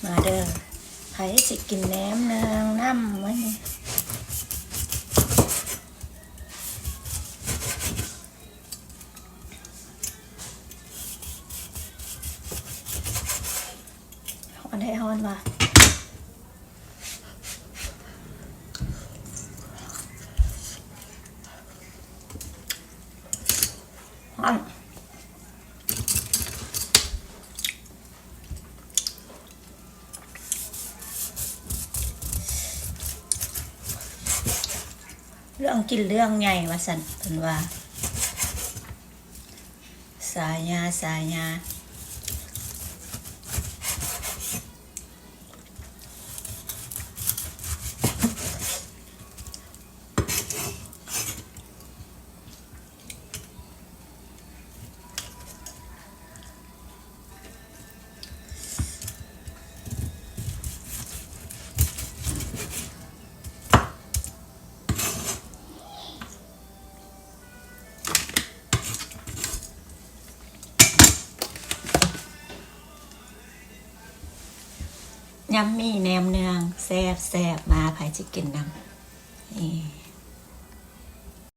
ມາເດີ ໃຜຊິກິນແໜມເນືອງນຳມື້ນີ້? ຮ້ອນແທ້ ຮ້ອນວ່າ ຮ້ອນ. ເລື່ອງກິນເລື່ອງໃຫຍ່ວ່າຊັ້ນ ເພິ່ນວ່າ ສາຍາ ສາຍາ. ຍຳໝີ່ແໜມເນືອງ ແຊບໆ ມາ ໃຜຊິກິນນຳ ນີ້.